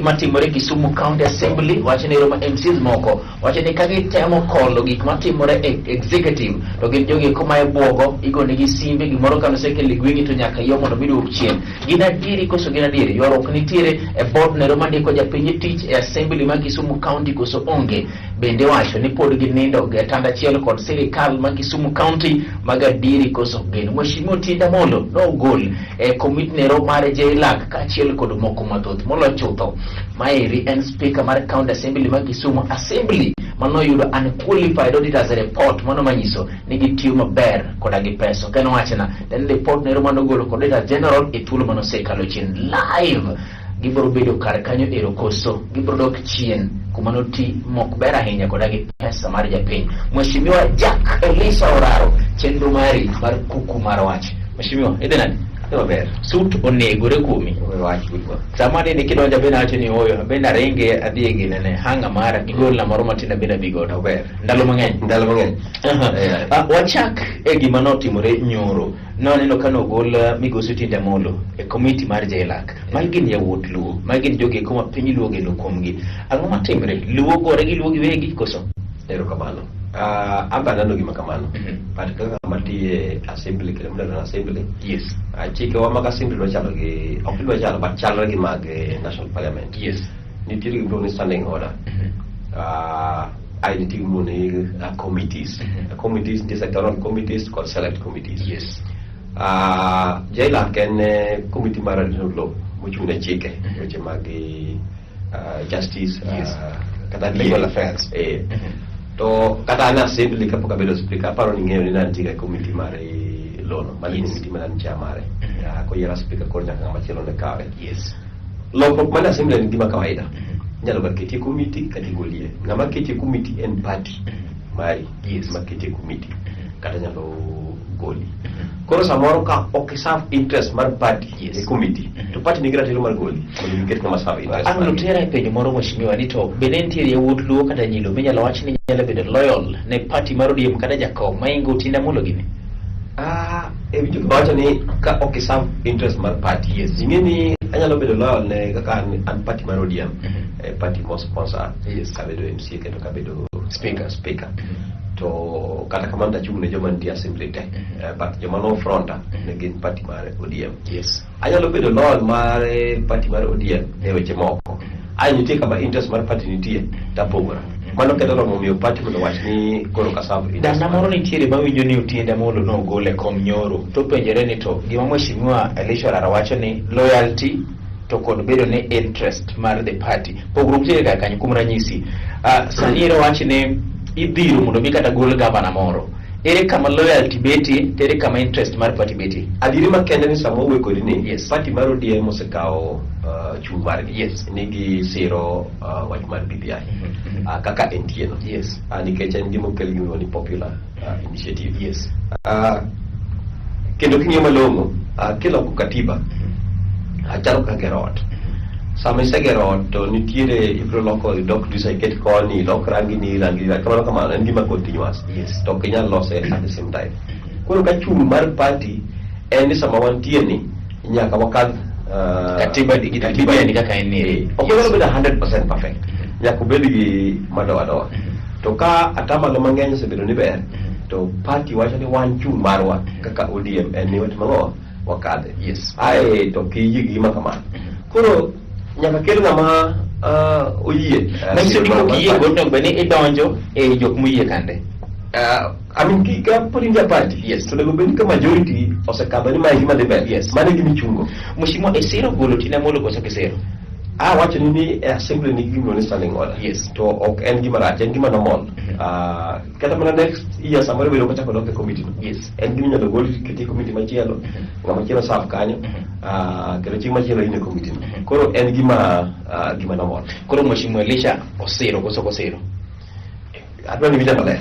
Matimore Kisumu County Assembly wacho ni romo MCs moko wacho ni ka gitemo kolo gik matimore e executive to gin jogi eko ma ibuogo igonegi simbe gimoro ka nosekelo e gweng'i to nyaka iyo mondo miduok chien. Gin adieri koso gin adieri? Ywaruok nitiere e board nero mandiko japiny e tich e assembly ma Kisumu County koso onge? Bende wacho ni pod ginindo e tanda achiel kod sirikal ma Kisumu County mag adieri koso gin? Mheshimiwa Otiende Amollo nogol e komit nero mar JLAC kaachiel kod moko mathoth. Moloyo chutho, maeri en speaker mar County Assembly ma Kisumu Assembly manoyudo unqualified auditors report mano manyiso ni gitiyo maber koda gi pesa. Ok en wachna, en report nero manogolo kod Auditor General e thuolo manosekalo chien live. Gibiro bedo kar kanyo ero koso gibiro dok chien kuma noti mok ber ahinya koda gi pesa mar japiny. Mheshimiwa Jack Elisha Oraro, chenro mari mar kuku mar wach. Mheshimiwa, idhi nade? Idhi maber. Suit onegore kuomi. Wach gudwa. Sama nene kidonjo bende awacho ni oyo, bende aringe adhi e ginene, hanga mara, gigolna moro matin abende adhi godo. Maber. Ndalo mang'eny. Ndalo mang'eny. Aha. Ah, wachak e gima notimore nyoro. Naneno ka nogol migosi Otiende Amollo e komiti mar JLAC. Magi gin yawuot Luo, magi gin jogo eko ma piny Luo ogeno kuomgi. Ang'o matimre? Luo gore gi Luo giwegi koso? Erokamano. An be aneno gima kamano. But kaka ng'ama tiyo e assembly kendo mudendo ni assembly. Chikewa mag assembly dwa chalo gi ok gidwa chalo but chalre gi mag national parliament. Nitiere gima iluongo ni standing order. Ae nitie gima iluongo ni committees. Committees nitie sectoral committees kod select committees. JLAC en committee mar additional law mochung' ne chike weche mag justice kata legal affairs. To kata an assembly kapok abedo speaker aparo ni ing'eyo ni nantie e committee mar law no mano e committee mane an chair mare. Koyiera speaker koro nyaka ng'ama chielo ne kawe. Lokruok mar assembly en gima kawaida. Inyalo ga keti e committee kata igolie. Ng'ama keti e committee en party mari ma keti e committee kata nyalo goli. Koro samoro ka ok i serve interest mar party e committee to party nigi ratiro mar goli mondo giket ng'ama serve interest Ang' margi. notera e penjo moro mheshimiwa ni to bende nitiere yawuot Luo kata nyilo minyalo wach ni nyalo bedo loyal ne party mar ODM kata Jakom maingo Otiende Amollo gini? Ah, e winjo gima wacho ni ka ok i serve interest mar party. Ing'e ni anyalo bedo loyal ne kaka an party mar ODM, party mo sponsor kabedo MCA kendo kabedo Speaker. Speaker. To kata kamano tachung' ne joma nitie assembly te. But joma no fronta ne gin party mar ODM. Anyalo bedo loyal mar party mar ODM e weche moko. Ae nitie kama interest mar party nitie tapogora. Mano kendo romo miyo party mondo owach ni koro ka serve interest. Dana moro nitiere mawinjo ni Otiende Amollo nogol e kom nyoro to penjore ni to gima mheshimiwa Elisha Orara wacho ni loyalty to kod bedo ni interest mar the party pogruok nitiere kar kanyo. Kuom ranyisi, sani ero wach ni ibiro mondo mi kata gol gavana moro, ere kama loyalty betie to ere kama interest mar party betie? Adieri makende ni sama owuoyo kodi ni party mar ODM osekawo chung' margi ni gisiro wach mar BBI kaka entie no. Nikech en gima okel gi miluongo ni popular initiative. Kendo king'iyo malong'o, kiloko katiba chalo kaka gero ot. Sama isegero ot to nitiere ibiro loko idok dirisha iket koni ilok rangi ni rangi kamano kamano en gima continuous. To ok inyal lose at the same time. Koro ka chung' mar party en ni sama wantie ni nyaka wakadh Katiba di- katiba ni kaka en ni. Ok onyal bedo 100% perfect. Nyaka obed gi madoadoa. To ka atamalo mang'eny osebedo ni ber, to party wacho ni wan chung' marwa kaka ODM en ni watimo ang'o? Wakadhe. Ae to kiyie gi gima kamano. Koro nyaka kel ng'ama oyie. Manyiso ni kok iyie go onego bed ni idonjo e jok moyie kande. I mean, ka pod in ja party, to onego bed ni ka majority osekadho ni mae gima dhi mbele. Mano e gima ichungo. Mheshimiwa, isiro golo Otiende Amollo koso ok isiro? Ah, wacho ni ni e assembly nigi gima ni standing order. To ok en gima rach, en gima normal. Kata mana next year samoro bedo kochako dok e committee no. En gima inyalo gol keti e committee machielo, ng'ama chielo serve kanyo, kendo chieng' machielo in e committee no. Koro en gima normal. Koro Mheshimiwa Elisha osiro koso ok osiro? Adwa ni winja maler.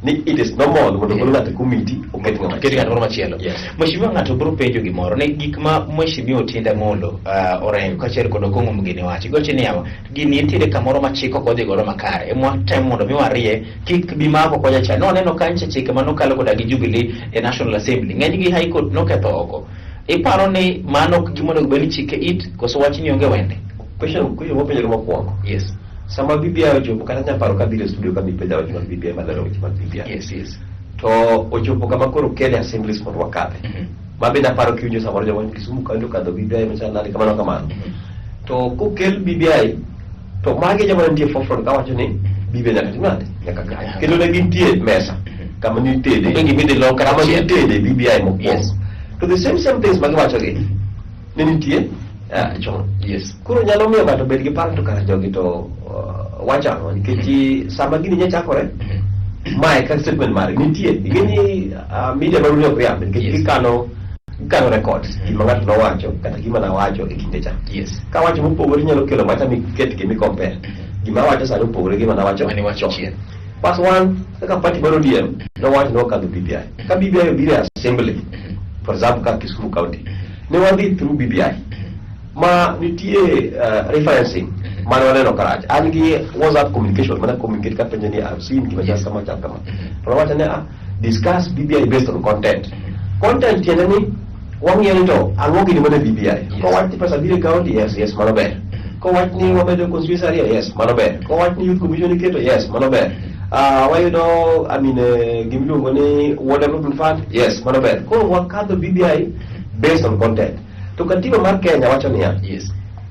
Ni it is normal mondo ogol ng'ato e committee oket ng'ama Oket ng'at moro machielo. Mheshimiwa, ng'ato biro penjo gimoro ni gik ma Mheshimiwa Otiende Amollo orengo kaachiel kod Okong'o Mgeni wacho. Giwacho ni yawa, gini nitiere kamoro ma chik ok odhi godo makare. Ema watemo mondo mi warie kik bi mako kocha cha. Nwaneno kanyo chike manokalo koda gi Jubilee e National Assembly. Ng'enygi High Court noketho oko. Iparo ni mano ok gima onego bed ni chike it koso wach ni onge wende? Question mopenjore mokwongo. Sama BBI ochopo kata nyaparo kabiro e studio ka mipenja wach mag BBI malero weche mag BBI. Yes. To ochopo kama koro kele assemblies mondo wakadhe. Ma bende aparo kiwinjo samoro jomoko ni Kisumu County okadho BBI machal nade kamano kamano. To kokel BBI to magi joma nitie forefront kawacho ni BBI nyaka tim nade? Nyaka kal. Kendo ne gintie e mesa kama nitede. Onge gima idhi lok kama achiel. nitede BBI mokwongo. To the same things magiwacho gi ne nitie chon. Koro nyalo miyo ng'ato bed gi paro to kara jogi to wacho ang'o nikech sama gini nya chakore mae ka statement mare nitie ing'e ni media maruni ok riambi nikech gikano records gima ng'ato nowacho kata gima nawacho e kinde cha. Kawacho mopogore inyalo kelo macha miketgi mi compare gima awacho sani opogore gi gima nawacho Mane iwacho chon. chien. Pas one kaka party mar ODM nowacho ni wakadho BBI. Ka BBI obiro e assembly for example ka Kisumu County ne wadhi through BBI ma nitie referencing mane waneno karach. An gi WhatsApp communication mana communicate kapenjo ni I've seen gima chal kama chal kama. To nowacho ni discuss BBI based on content. Content tiende ni wang'iyo ni to ang'o gini mane BBI. Kowach ni pesa biro e county, yes, mano ber. Kowach ni wamedo constituency ariyo, yes, mano ber. Kowach ni youth commission iketo, yes, mano ber. Wayudo I mean, gimiluongo ni Ward Development Fund, yes, mano ber. Koro wakadho BBI based on content. To katiba mar Kenya wacho niya,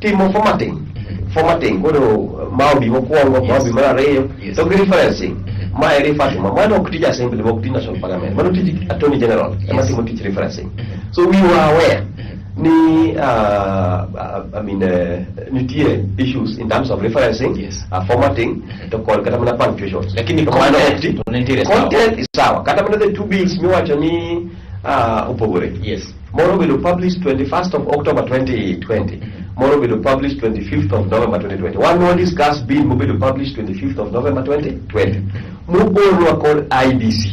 timo formatting koro ma obi mokwongo, ma obi mar ariyo, to gi referencing. Ma e refer to ma, mano ok tij assembly, ma ok tij national parliament, mano tij attorney general ema timo tich referencing. So we were aware ni I mean, nitie issues in terms of referencing, formatting to kod kata mana punctuations. Lakini To mano content ok ti- to nitiere sawa. Content is sawa. Kata mana the two bills miwacho ni opogore. Moro obedo published 21st of October 2020. Moro obedo published 25th of November 2020. Wan ne discuss bill mobedo published 25th of November 2020. Mobolwa kod IEBC.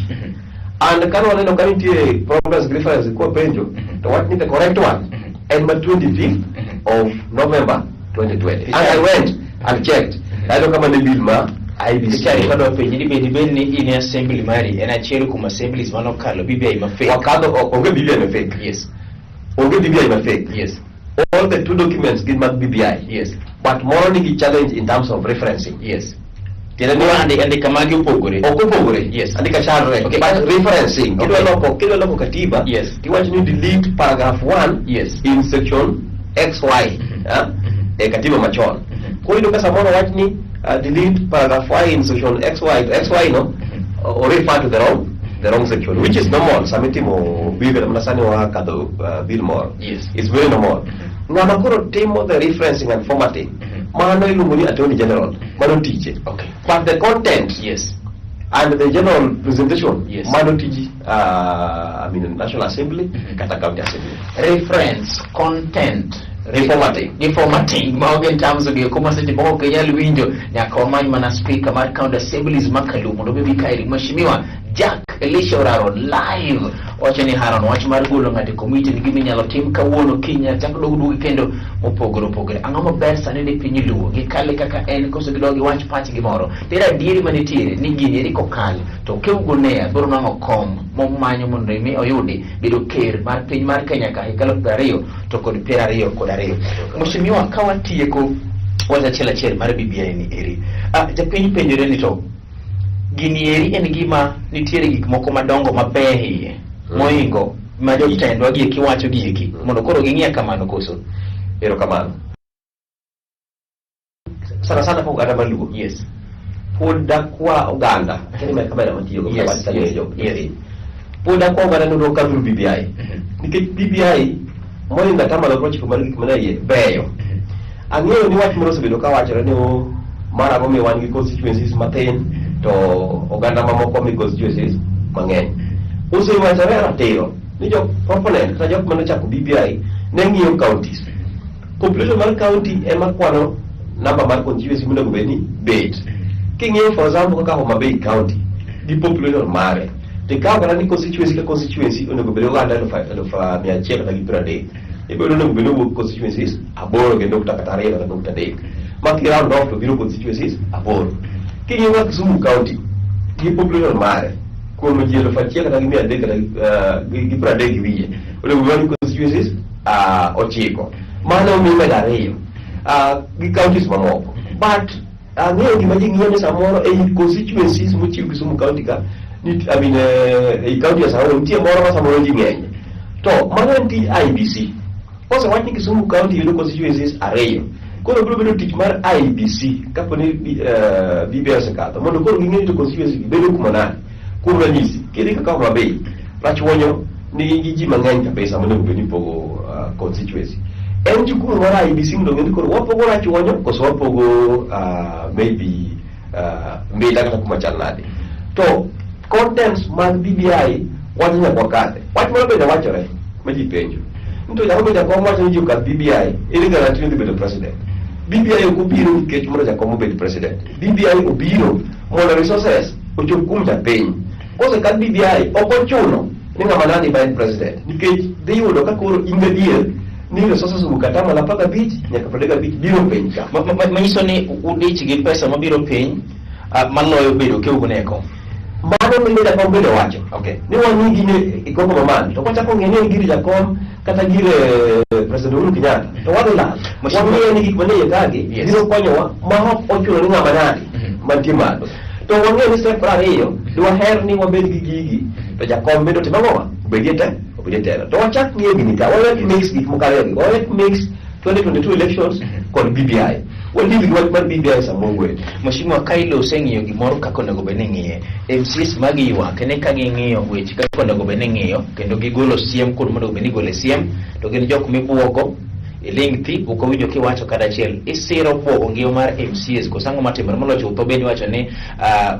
And kane waneno ka nitie problems gi reference kwa penjo, to wach ni the correct one en ma 25th of November 2020. And I went and checked. Ayudo kama ne bill ma IEBC. Richard, kadwa penji ni bed ni in e assembly mari en achiel kuom assemblies manokalo BBI ma fake. Wakadho onge BBI ma fake. Onge BBI ma fake. All the two documents gin mag BBI. But moro nigi challenge in terms of referencing. Tiende ni Koro andika magi opogore. ok opogore. Andika chalre. But referencing. Kidwa loko katiba. Tiwacho ni delete paragraph 1 in section XY. E katiba machon. Koro iyudo ka samoro wach ni delete paragraph Y in section XY to XY no or refer to the wrong section, which is normal. Sama itimo bill kata mana sani wakadho bill moro. It's very normal. Ng'ama koro timo the referencing and formatting, mano iluongo ni attorney general, mano tije. But the content and the general presentation, mano tiji I mean, National Assembly kata County Assembly. Reference, content, Reformatting. Gi formatting mago in terms of gieko ma seche moko ok inyal winjo nyaka wamany mana speaker mar county assemblies ma Kaluo mondo obi kaeri Mheshimiwa Jack Elisha Oraro live wacho ni Haron wach mar golo ng'ato e committee ni gima inyalo tim kawuono kiny chak dog duogi kendo mopogore opogore. Ang'o maber sani ne piny Luo gikale kaka en koso gidog giwach pachgi moro tere adieri manitiere ni gini eri kokal to Keugo Nea biro nwang'o kom momanyo mondo mi oyudi bedo ker mar piny mar Kenya ka higa 2022. Mheshimiwa, ka watieko wach achiel achiel mar BBI ni eri, japiny penjore ni to gini eri en gima nitiere gik moko madongo maber iye mohingo ma jotendwa gi eki wacho gi eki mondo koro ging'iya kamano koso? Erokamano. Sana sana kwa oganda maluo. Pod dakwa oganda, akia ni kamera matiyogo, jopiny. Pod dakwa oganda ni odok kadhuru BBI. Nikech BBI mohingo atamalo 90 mar gik manie iye beyo. Ang'eyo ni wach moro osebedo kawachore ni mara momiyo wan gi constituencies mathin to oganda mamoko mi constituencies mang'eny. Osewachore ratiro ni jo proponent kata jok manochako BBI ne ng'iyo counties. Population mar county ema kwano number mar constituency monego bed ni bet. King'iyo for example kaka Homa Bay County gi population mare, to ikawo kata ni constituency ka constituency onego bed oganda 130,000 kata gi 30. Ibiro yudo onego bed ni owuok constituencies 8 gi nukta kata 2 kata nukta 3. Ma ki round off to biro constituencies 8. King'iyo kaka Kisumu County gi population mare kuom ji 1,300 kata gi 300 kata gi 30 gi wiye, onego bed ni constituencies 9. Mano omiyo imedo 2. Gi counties mamoko, but ang'eyo gima ji ng'iyo ni samoro ei constituencies mochiw Kisumu County ka I mean, ei county ya samoro nitie moro ma samoro ji ng'enye, to mano en tij IEBC. Kosewach ni Kisumu County yudo constituencies ariyo, koro biro bedo tich mar IEBC kapo ni BBI osekadho mondo koro ging'e ni to constituency gi bedo kuma nade. Kuom ranyisi, kidhi kaka Homa Bay, Rachuonyo nigi ji mang'eny kabisa monego bed ni ipogo constituency. En jukumu mar IEBC mondo ong'e ni koro wapogo Rachuonyo koso wapogo maybe Mbita kata kuma chal nade. To contents mag BBI wacho nyaka wakadhe. Wach moro bende wachore ma ji penjo. Ni to jakom jakom wacho ni ji okadh BBI, ere guarantee ni odhi bedo president? BBI ok obiro nikech mondo jakom obed president. BBI obiro mondo resources ochop kuom japiny. Kosekadh BBI, ok ochuno ni ng'ama nadi ma en president, nikech dhi yudo ka koro in gadier ni resources owuok 15% nyaka 35 biro piny ka. Manyiso ni udich gi pesa mabiro piny maloyo bedo keugo e kom. Mano miyo jakom bende wacho ni wang'i gine igombo mamalo, to kwachako ng'e ni en gir jakom kata gir President Uhuru Kenyatta, to wadhi lal. Wang'iyo ni gik manie iye kagi biro konyowa ma ok ochuno ni ng'ama nadi mantie malo. To wang'eyo ni step mar ariyo, dwaher ni wabed gi gigi, to jakom bende otim ang'owa? Obedie te, obedie telo. To wachak ng'iyo gini ka, wawek mix gik moko ariyo gi, wawek mix 2022 elections kod BBI. Wadil gi wach mar BBI sama ogwel. Mheshimiwa, ka oseng'iyo gimoro kaka onego bed ni ng'iye, MCAs magi ywak ni ka ging'iyo weche kaka onego bed ni ng'iyo kendo gigolo siem kuond monego bed ni igole siem, to gin jok mibuogo iling' thi, ok owinjo kiwacho kata achiel. Isiro buogo ngima mar MCAs koso ang'o matimore? Moloyo chutho bende iwacho ni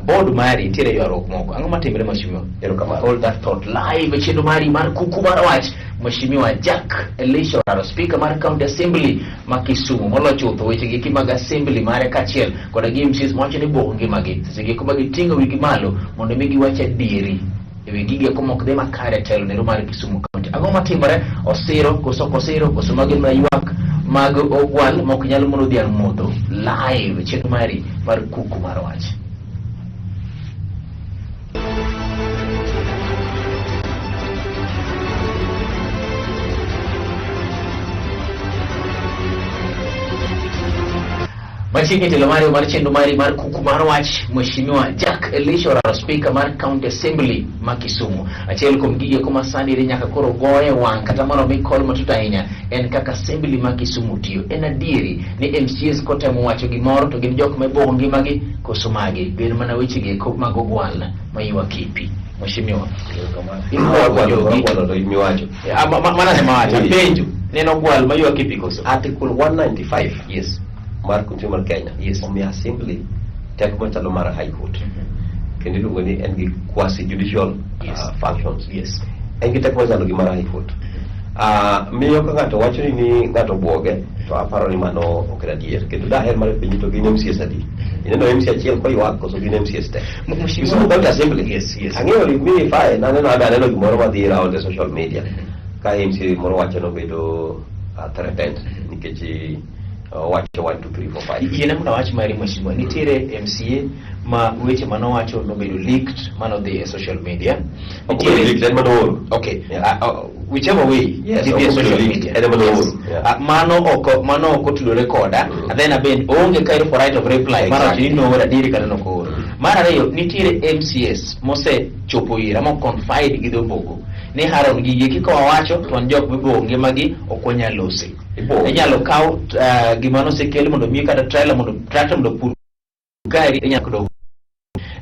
board mari nitiere ywaruok moko. Ang'o matimore, Mheshimiwa? Erokamano. Hold that thought live e chenro mari mar kuku mar wach. Mheshimiwa Jack Elisha Oraro, Speaker mar County Assembly ma Kisumu, moloyo chutho weche gi mag assembly mare kaachiel koda gi MCAs mawacho ni buogo ngimagi seche gieko ma giting'o wigi malo mondo mi giwach adieri ewi gigi eko mok dhi makare e telo nero mar Kisumu County. Ang'o matimore? Osiro koso ok osiro koso magi mana ywak mag ogwal mok nyal mono dhiang' modho? Live chenro mari mar kuku mar wach. Machiegni telo mari mar chenro mari mar kuku mar wach, Mheshimiwa Jack Elisha Oraro, Speaker mar County Assembly ma Kisumu. Achiel kuom gigi eko ma sani eri nyaka koro goye wang' kata mondo mi kol matut ahinya en kaka Assembly ma Kisumu tiyo. En adieri ni MCAs kotemo wacho gimoro to gin jok ma ibuogo ngimagi koso magi gin mana weche gi eko mag ogwal ma ywak e pi. Mheshimiwa, ibuogo jogi. Ogwalo to imiwacho. Mana ne mawacho, penjo. Neno ogwal ma ywak e pi koso? Article 195 mar Constitution mar Kenya omiyo assembly teko machalo mar High Court, kendo iluongo ni en gi quasi judicial functions. En gi teko machalo gi mar High Court. Miyo ka ng'ato wacho ni ng'ato obwoge, to aparo ni mano ok en adier, kendo daher mar penji to gin MCAs adi? Ineno MCA achiel koywak koso gin MCAs te? Kisumu County Assembly. Yes. Ang'eyo mi fae naneno abe aneno gimoro madhi round e social media ka MCA moro wacho nobedo threatened nikech owacho 1 2 3 4 5. Yiene mondo awach mari, Mheshimiwa, nitiere MCA ma weche manowacho nobedo leaked manodhi e social media. Ok obedo leaked, en manooro. Okay. Yeah. Whichever way, Yes, dhi e ok obedo social leaked, media. en ema nooro. Yes. Yeah. Mano ok otudore koda. And then aben oonge kairo for right of reply mar wacho ni nooro adieri kata nokooro. Mar ariyo, nitiere MCAs mosechopo ira mo confide gi dho ni Haron gigi eki ka wawacho to wan jok mibuogo ngimagi ok wanyal lose. Ibuogo. Inyalo kaw gima nosekel mondo miyi kata trailer mondo tractor mondo pur gari inyalo dogo.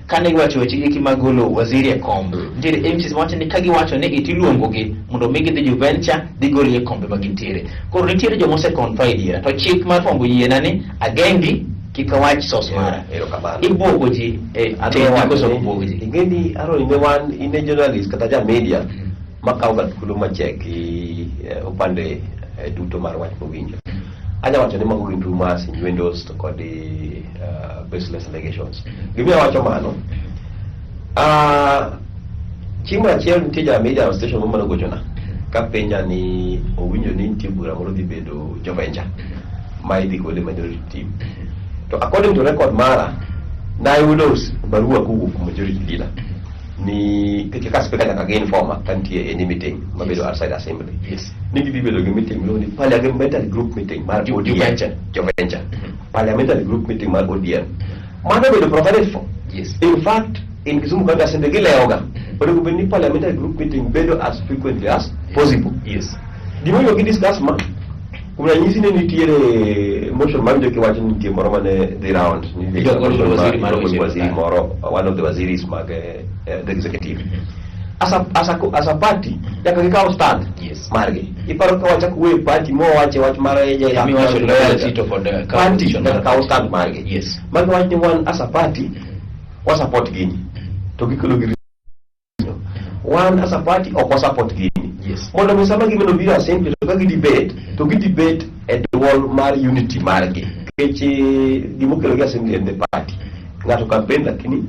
Kane iwacho weche gi mag golo waziri e kom, nitiere MCAs mawacho ni ka giwacho ni itiluongogi mondo mi gidhi Juventure dhi goli e kombe ma gintiere. Koro nitiere joma ose confide ira, to chik mar fwambo yiena ni ageng'gi kik awach source mara. Erokamano. Ibuogo ji e Adwa tenda wacho koso ni- ok buog ji? Ing'e ni Aaron, ine wan ine journalist kata ja media makawo ga thuolo machek gi upande duto mar wach mowinjo. Anya wacho ni mago gin rumors, innuendos to kod baseless allegations. Gimiyo awacho mano, chieng' moro achiel nitie ja media station moro manogochona ka penja ni owinjo ni nitie bura moro dhi bedo Jovenja ma idhi gole majority team. To according to record mara, nayudo barua kowuok kuom majority leader. Ni kaka speaker nyaka gi informa ka nitie any meeting mabedo outside assembly. Ni gidhi bedo gi meeting miluongo ni parliamentary group meeting mar ODM. Joventure. Joventure. Parliamentary group meeting mar ODM. Mano obedo provided for. In fact, in Kisumu County Assembly gilewoga. Onego bed ni parliamentary group meeting bedo as frequently as possible. Gimomiyo gi discuss ma, kuom ranyisi, ne nitiere motion mar winjo kiwacho ni nitie moro mane dhi round ni Idwa gol waziri mar idwa gol weche waziri sirkal. moro, one of the waziris mag the executive. As a party nyaka gikaw stand margi. Iparo ka wachako wuoyo e party mowache wach mar jela. Miwacho loyalty to kod party constitution. Nyaka kaw stand margi. Magi wach ni wan as a party wa support gini to gikelo gi, wan as a party ok wa support gini. Mondo mi sama gimeno biro assembly to ka gi debate to gi debate e duol mar unity margi, nikech gimokelo gi assembly en the party. Ng'ato campaign, lakini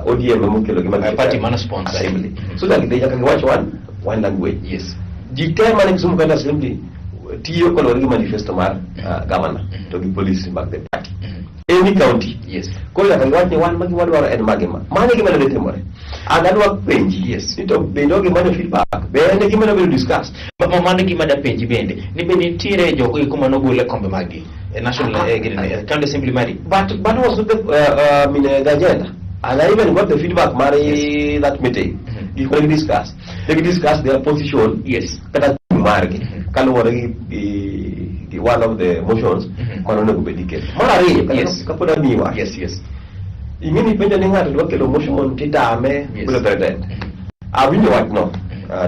ODM emokelo gi Party mano sponsor. Assembly, so that nyaka giwach one language. Ji te mane Kisumu County Assembly tiyo koluwore gi manifesto mar governor to gi policy mag the party, any county. Koro nyaka giwach ni wan magi wadwaro en magi ma mano e gima ne timore. And adwa penji ni to bende gimanyo feedback, be en e gima ne obedo discussed? Mano gima dapenji bende ni be nitiere jogo eko manogol e kombe maggi e national county assembly mari? But was not the I mean, the agenda, and I even got the feedback mar that meeting. Gik mane discuss, they discuss their position kata chung margi kaluwore gi one of the motions mane onego bed iketo. Mar ariyo, kata kapod amiyi wach, ing'e ni penjo ni ng'ato dwa kelo motion titame bedo threatened. Awinjo wachno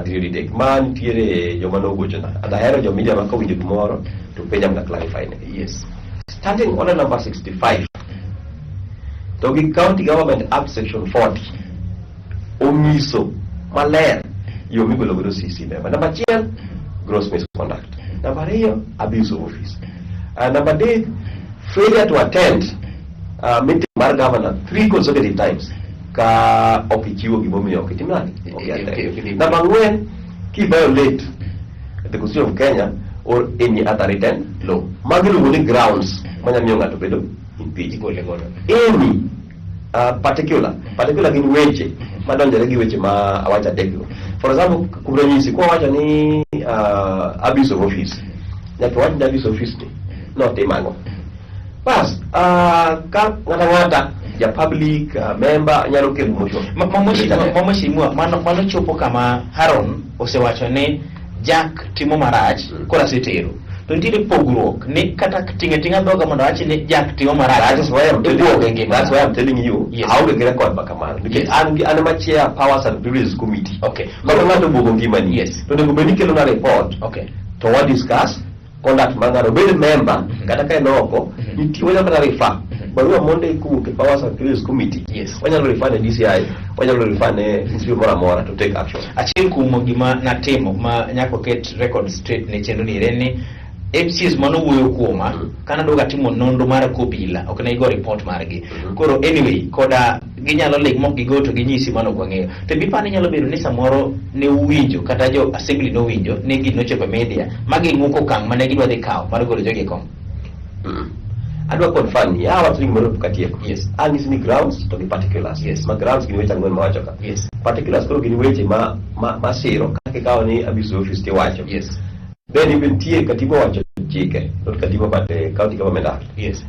diriyo didek ma nitiere joma nogochona, and ahero jo media ma kowinjo gimoro to penja mondo clarify ne. Standing order number 65 to gi County Government Act section 40 onyiso maler yo migolo godo CC member. Namba achiel, gross misconduct. Namba ariyo, abuse of office. Namba adek, failure to attend meeting mar governor three consecutive times ka ok ichiwo gimomiyo ok itim nade, ok i-attend. Namba ang'wen, ki violate the Constitution of Kenya or any other written law. Magi iluongo ni grounds manyalo miyo ng'ato bedo impeached. Igole godo. Any particular gin weche madonjore gi weche ma awacho adek go. For example, kuom ranyisi, kwa wacho ni abuse of office, nyaka wach ni abuse of office ni notim ang'o. Bas, ka ng'ata ng'ata ja public member nyalo kelo motion. Ma mheshimiwa, mano chopo kama Haron osewacho ni Jack timo marach. Koro asetero to nitiere pogruok ni kata ting'e ting'a dhoga mondo awach ni Jack timo marach. That is why I'm telling Ibuoge you, ngima. that's why I'm telling you, aonge gi record ma kamano. Nikech an ema chair Powers and Privileges Committee. Koro ng'ato obuogo ngimani. To onego bed ni ikelo na report to wa discuss conduct mar ng'ato, obed member kata ka en oko. Nitie wanyalo kata refer barua mondik kowuok e Powers and Privileges Committee. Wanyalo refer ne DCI, wanyalo refer ne institute moro amora to take action. Achiel kuom gima natimo ma nyaka waket record straight ne chenro ni en ni MCAs manowuoyo kuoma kana duogo atimo nonro mar kobila ok ne gigo report margi. Koro anyway, koda ginyalo ling mok gigo to ginyisi mano ok wang'eyo to bipani nyalo bedo ni samoro ne uwinjo kata jo assembly nowinjo ni gino nochopo e media ma ging'uko okang' mane gidwa dhi kawo mar golo jogi e kom. Adwa confirm ni awacho ni gimoro pok atieko. Anyisi ni grounds to gi particulars. Ma grounds gin weche ang'wen mawacho ka. Particulars koro gin weche ma siro kaka ikawo ni abuse of office tiwacho. Then even nitie katiba owacho chike, not katiba but the County Government Act.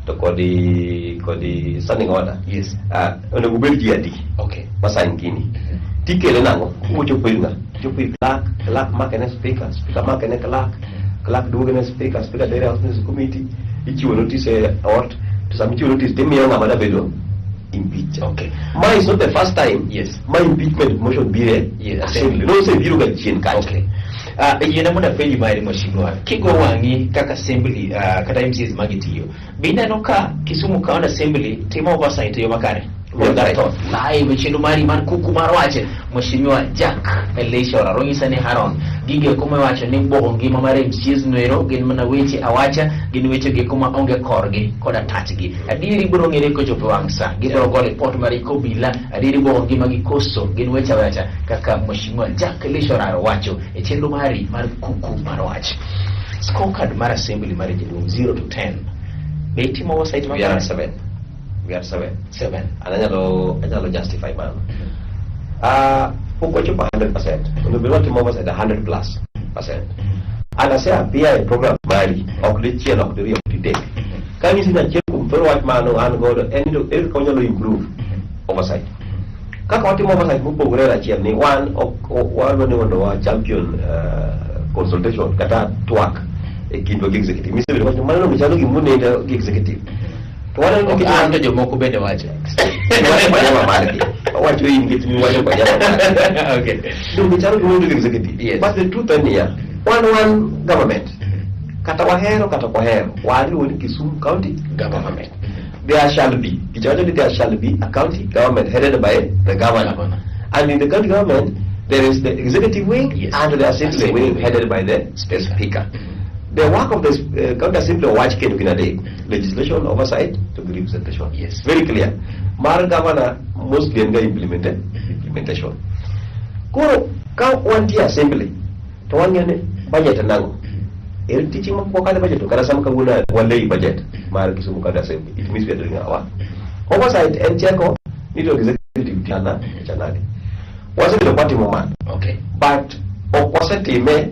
To kodi standing order. Onego bed ji adi ma sign gini. Tikele nang'o? Ochopo ir ng'a? Chopo ir clerk, clerk make ne speaker, speaker make ne clerk, clerk duoge ne speaker, speaker tere House Business Committee, ichiwo notice e ot, to sama ichiwo notice timiyo ng'ama da bedo impeached. Ma is not the first time ma impeachment motion bire assembly. Nosebiro ga chien kacha. Okay. Yiena mondo apenji mari mheshimiwa, kigo wang'i kaka assembly kata MCAs magitiyo, be ineno ka Kisumu County Assembly timo oversight e yo makare? Oversight. Live e chenro mari mar kuku mar wach, Mheshimiwa Jack Elisha Oraro nyisa ni Haron gigo eko miwacho ni buogo ngima mar MCAs noero gin mana weche awacha, gin weche gieko ma onge korgi koda tachgi. Adieri biro ng'ere kochopo e wang' sa, gibiro go report mar obila, adieri buogo ngima gi koso gin weche awacha kaka Mheshimiwa Jack Elisha Oraro wacho e chenro mari mar kuku mar wach. Scorecard mar assembly mar jaduong' 0 to 10, be itimo oversight We are makare? at 7. We are 7. 7. And anyalo justify mano. Pok wachopo 100%. Onego bed watimo oversight 100+%. And ase appear e program mari, ok dichiel, ok diriyo, ok didek. Ka nyisi ni achiel kuom thor wach mano an godo en ni to ere kaka wanyalo improve oversight. Kaka watimo oversight mopogore en achiel ni wan ok wadwa ni mondo wa champion consultation kata twak e kindwa gi executive. Misebedo wacho mano chalo gima gi executive. To waneno Ok ni an to jomoko bende wacho. Wacho pajama margi. Wacho in nikech wacho pajama margi. Donge chalo gima gi executive. But the truth en niya, wan government. Kata wahero kata ok wahero, wan iluongo ni Kisumu County Government. There shall be, kichawacho ni there shall be a county government headed by the governor. Governor. And in the county government, there is the executive wing and and the assembly Assembly wing wing. headed by the Speaker. speaker. The work of the county assembly owach kendo gin adek. Legislation, oversight, to representation. Very clear. Mar governor mostly en ga implementation. Koro ka wantie assembly to wang'iyo ni budget nang'o? Ere tich ma wakadhe budget to kata sama kawuono walei budget mar Kisumu County Assembly. It means we are doing our work. Oversight en cheko ni to executive tiana chanade. Wasebedo kwatimo mano. But ok wasetime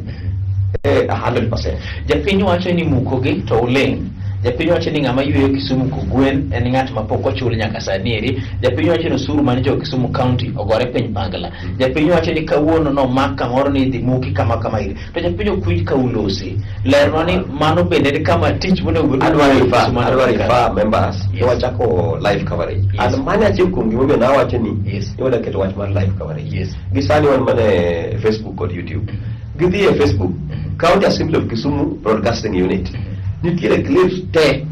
100%. Japiny wacho ni mukogi to uling'. Japiny wacho ni ng'ama yweyo Kisumu kogwen en ng'at ma pok ochul nyaka sani eri. Japiny wacho ni osuru mane jo Kisumu County ogore piny pangla. Japiny wacho ni kawuono nomak kamoro ni idhi muki kama kama iri. To japiny ok winj ka ulosi. Lernwa ni mano bende en kama tich monego bed ni Adwa uloso refer, Kisumu adwa County. refer members ne wachako live coverage. And mano achiel kuom gimomiyo nawacho ni ni wadwa keto wach mar live coverage. Gi sani wan mana e Facebook kod YouTube. Gidhi e Facebook, County Assembly of Kisumu Broadcasting Unit. Nitiere clips te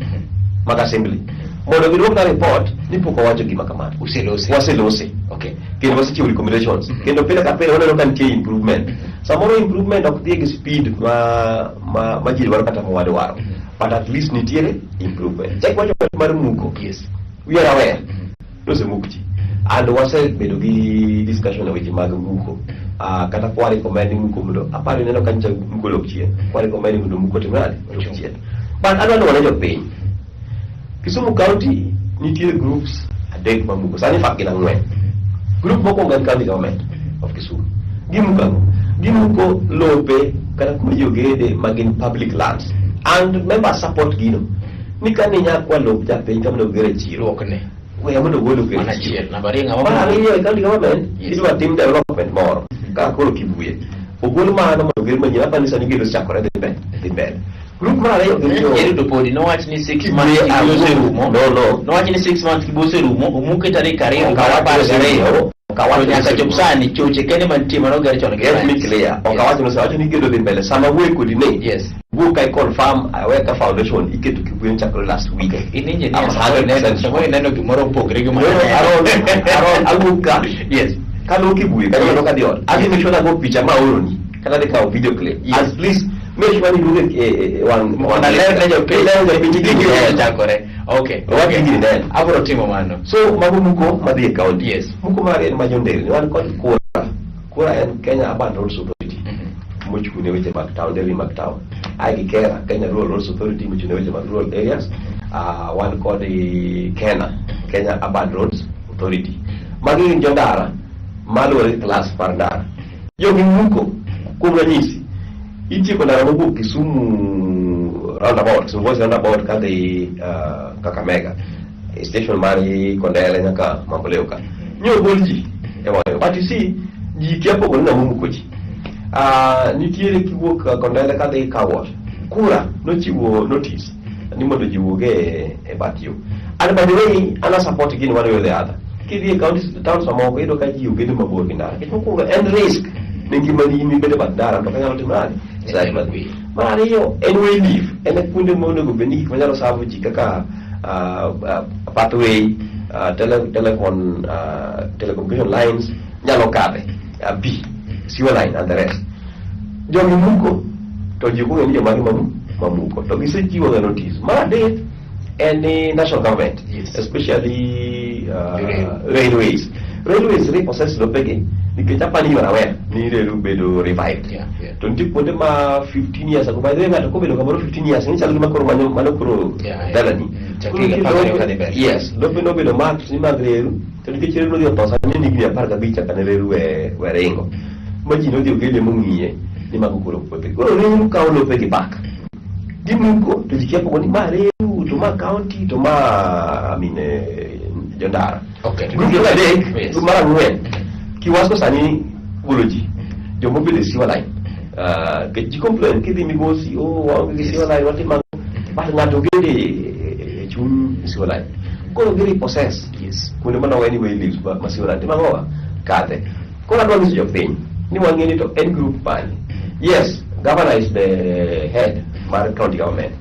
mag assembly. Mondo giduokna report ni pok owacho gima kamano. Uselose. Waselose. Kendo wasechiwo recommendations. Kendo pile ka pile waneno ka nitie improvement. Samoro improvement ok dhi gi speed ma ji dwaro kata ma wadwaro. But at least nitiere improvement. Chak wacho wach mar muko. We are aware. Nosemuk ji. And wasebedo gi discussion e weche mag muko. Kata kwa recommend muko mondo aparo ineno ka nyicha muko dok chien. Kwa recommend mondo muko otim nade? Odok chien. But adwa ni wane jopiny. Kisumu County nitie groups adek ma muko. Sani in fact gin ang'wen. Group mokwongo en county government of Kisumu. Gimuko ang'o? Gimuko lope kata kuma ji ogede ma gin public lands. And members support gino. Ni ka ni nyakwa lop japiny kama onego oger e chiro. Duokne. Weya mondo ogol oger Mano e chiro. achiel. Namba ariyo ng'ama Mar ariyo e county government idwa tim development moro kaka koro Kibuye. Ogol mano mondo oger manyien. Apani sani gedo osechakore dhi mbele. Group mar ariyo gin jo Eri to podi nowach ni 6 Kibuye months Kibuye awuo. oserumo. No. Nowach ni 6 months Kibuye oserumo, omuke tarik ariyo Ok mar awach apar ni gariyo. oserumo. Ok awach To ni nyaka chop oserumo. sani choche kende mantie manoger chon gi Get me science. clear. Ok awach ni osewacho ni gedo dhi mbele. Sama awuoyo kodi ni. Wuok ka i confirm awe ka foundation iketo Kibuye chakore last week. In engineer, I'm samoro 100% samoro ineno gimoro opogre gi No, Aaron, awuok ka. Kaluwo Kibuye, kata yes. Kadhi ot. Adhi make sure nago picha ma aoroni. Kata adhi kawo video clip. And please make sure ni iduogo e wang' Mondo aler ne jopiny. Iler ne jopiny Gigi gigi neno. ochakore. Okay. Wach gigi neno. Abiro timo mano. So mago muko madhi e county. Muko mar ariyo en ma jonderni. Wan kod KURA. KURA en Kenya Urban Roads Authority. Mochung' ne weche mag town, nderni mag town. Ae gi KERA, Kenya Rural Roads Authority mochung' ne weche mag rural areas. Wan kod KENA, Kenya Urban Roads Authority. Magi gin jondara maluwore gi class mar ndara. Jogi muko, kuom ranyisi, itieko ndara mowuok Kisumu roundabout, Kisumu Voice roundabout kadhi Kakamega. E station mar Kondele nyaka Mamboleo ka. Nyo ogol ji e wang'e. But you see, ji kia pogo ni ng'ama omuko ji. Nitiere kiwuok Kondele kadhi car wash. KURA nochiwo notice ni mondo ji wuog e bath yo. And by the way, an a support gini one way or the other. Kidhi e county towns mamoko iyudo ka ji ogedo mabor gi ndara. Nikech mokwongo en risk ne ngimani in mibedo e bath ndara to kanyalo timo nade? Side madhi. Mar ariyo en way leave. En e kuonde monego bed ni gik manyalo savo ji kaka pathway, telephone, telecommunication lines nyalo kadhe, pi, sewer line and the rest. Jogi muko to ji ok ong'eyo ni jomage mamuko to gisechiwo ga notice. Mar adek en ni national government especially railways. Railways repossess lopegi nikech apani you are aware ni reru bedo revived. To nitie kuonde ma 15 years ago, by the way ng'ato kobedo kamoro 15 years ni chalo gima koro mano koro dalani. Chak Koro higa nitie apar gariyo lope- kadhi mbele. Yes, lope nobedo marked ni mag reru. To nikech Reru nodhi otho sani en higni 15 chaka ne Reru we ringo. Ma ji nodhi okele mong'iye ni mago koro puothe. Koro Reru kawo lope gi back. Gimuko to ji kia pogo ni ma Reru to ma county to ma, I mean, jondara. Group mar adek, group mar ang'wen, Kiwasco sani golo ji. Joma obedo e sewer line. Nikech ji complain kidhi Migosi, oh, waonge gi sewer line, watimo ang'o? But ng'ato gedo e chuny sewer line. Koro gi repossess kuonde mane owe ni wayleaves ma sewer line. Timo ang'owa? Kadhe. Koro adwa nyiso jopiny ni wang'e ni to en group mane. Yes, governor is the head mar county government.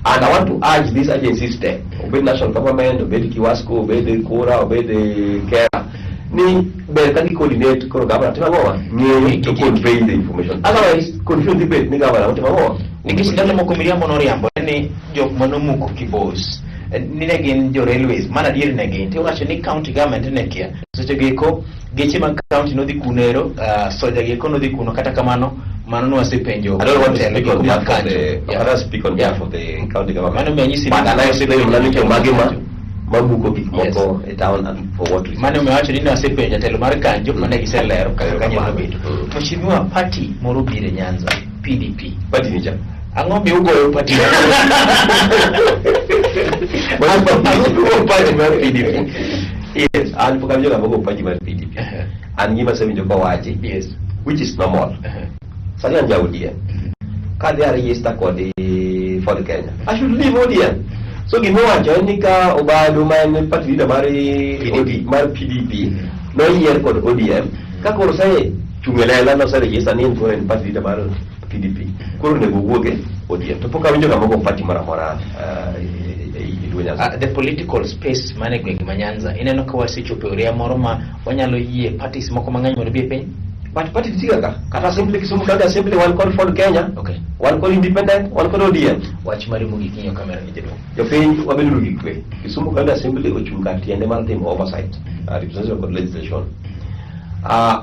And I want to urge these agencies te, obed national government, obed Kiwasco, obed Kura, obed KeRRA, ni ber ka gi coordinate koro governor timo ang'owa? Ng'eyo to convey the information. Otherwise, confusion dhi bet ni governor otimo ang'owa? Nikech ndalo moko miriambo noriambo ni jok manomuko Kibos ni ne gin jo railways, mana adier ne gin. Tiwacho ni county government ne kia. Seche gieko geche mag county nodhi kunero, soja gieko nodhi kuno, kata kamano mano nwasepenjo. I don't want to speak on behalf of the, I don't speak on behalf of the county government. Mano miyo anyisi But I explain mana ni jomage ma mamuko gik moko e town and for what reason. Mano miyo wacho ni nwasepenjo jatelo mar kanjo mane giselero kaka kanyalo bedo. Mheshimiwa, party moro biro e Nyanza, PDP. Party ni cha. Ang'o miyo ugoyo party? Ang'o miyo party mar PDP? Yes, an pok awinjo ng'ama go party mar PDP. An gima asewinjo kowachi. Which is normal. Sani an ja ODM. Kadhi a register kod Ford Kenya, I should leave ODM. So gimowacho en ni ka Obado ma en party leader mar PDP. Mar PDP noyier kod ODM, ka koro ose chung' e lela nose register ni en koro en party leader mar PDP, koro onego owuog e ODM. To pok awinjo ng'ama go party moro amora e Luo Nyanza. The political space mane gwenge ma Nyanza, ineno ka wasechopo e oria moro ma wanyalo yie parties moko mang'eny mondo obi e piny? But party nitie kaka kata assembly Kisumu County Assembly wan kod Ford Kenya, wan kod Independent, wan kod ODM. Wach mari mogik ng'iyo kamera ni, jaduong'. Jopiny, wabeduru gi kwe. Kisumu County Assembly ochung' kar tiende mar timo oversight, representation kod legislation.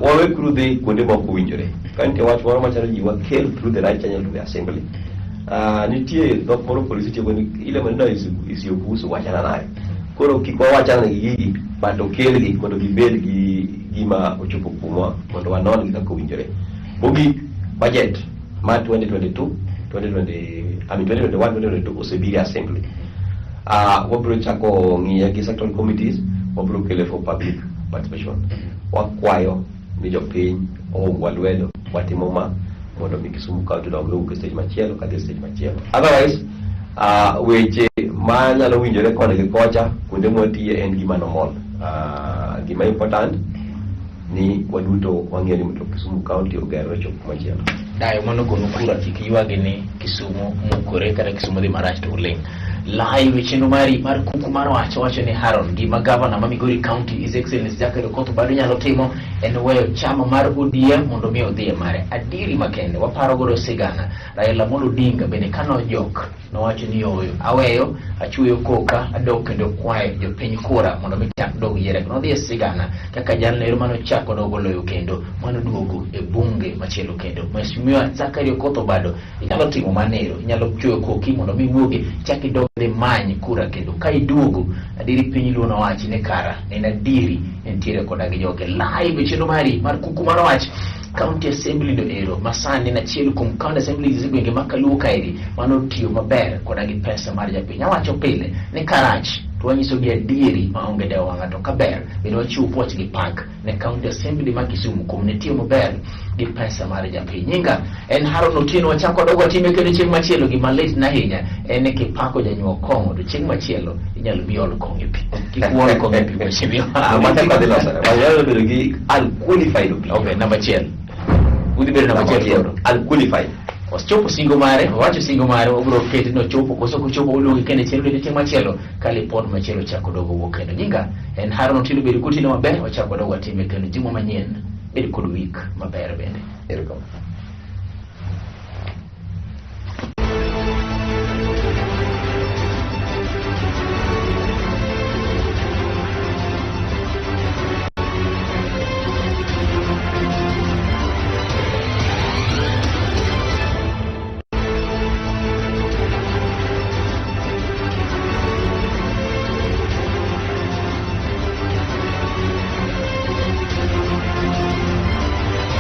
Wawekuru dhi kuonde ma ok owinjore. Ka nitie wach moro machalo ji, wakel through the right channel to the assembly. Nitie dhok moro polisi tiyogo ni ile maneno isiyokuhusu wachana nayo. Koro kik wawachana gi gigi, but okelgi mondo gibed gi gima ochopo kuomwa mondo wanon gi kaka owinjore. Mogik, budget mar 2022, 2020, I mean 2021, 2022 osebiro e assembly. Wabiro chako ng'iye gi sectoral committees, wabiro kele for public participation. Wakwayo ni jopiny oumwa lwedo watimo ma mondo mi Kisumu County odongre owuok e stage machielo kadhi e stage machielo. Otherwise, weche ma nyalo winjore koni gi kocha kuonde mwatiye en gima normal. Gima important ni waduto wang'eyo ni mondo Kisumu County ogerre ochop kumachielo. Dayo mano gonu kura kik ywagi ni Kisumu mukore kata Kisumu dhi marach to uling'. Live e chenro mari mar kuku mar wach wacho ni Haron, gima gavana ma Migori County His Excellency Zachary Okoth Obado nyalo timo en weyo chama mar ODM mondo mi odhi e mare. Adieri makende waparo godo sigana Raila Amolo Odinga bende kanojok nowacho ni ooyo aweyo achweyo koka adok kendo kwayo jopiny kura mondo mi chak dog yiere. Nodhi e sigana kaka jalno ero manochako dogo loyo kendo manoduogo e bunge machielo kendo. Mheshimiwa Zachary Okoth Obado, inyalo timo manero, inyalo chweyo koki mondo mi iwuogi chak idog dhi many kura kendo. Ka iduogo adieri piny Luo nowachi ni kara en adieri entiere koda gi joge. Live e chenro mari mar kuku mar wach, County Assembly no ero masani en achiel kuom County Assemblies e gwenge ma Kaluo kaeri mano tiyo maber koda gi pesa mar japiny. Awacho pile ni karach to wanyiso gi adieri maonge dewo wang'a, to kaber bende wachiwo puoch gi pak ne County Assembly ma Kisumu kuom ne tiyo maber gi pesa mar japiny. Nyinga en Haron Otieno, wachako wadogo watime kendo chieng' machielo. Gima lit na ahinya en ni kipako janyuok kong'o to chieng' machielo inyalo bi ol kong'o e pi. Kik uol kong'o e pi, mheshimiwa. Mata kadhi losore. Wanyalo bedo gi unqualified opinion. Okay, namba achiel. Udhi bedo namba achiel koro. Unqualified. Osechopo singo mare, owacho singo mare, obiro kete ni ochopo, koso kochopo oluonge kendo chieng' chieng' machielo ka lipot machielo chako dogo wuok kendo. Nyinga en Haron Otieno, bedo kotino maber, wachako wadogo watime kendo juma manyien, bed kod week maber bende. Erokamano.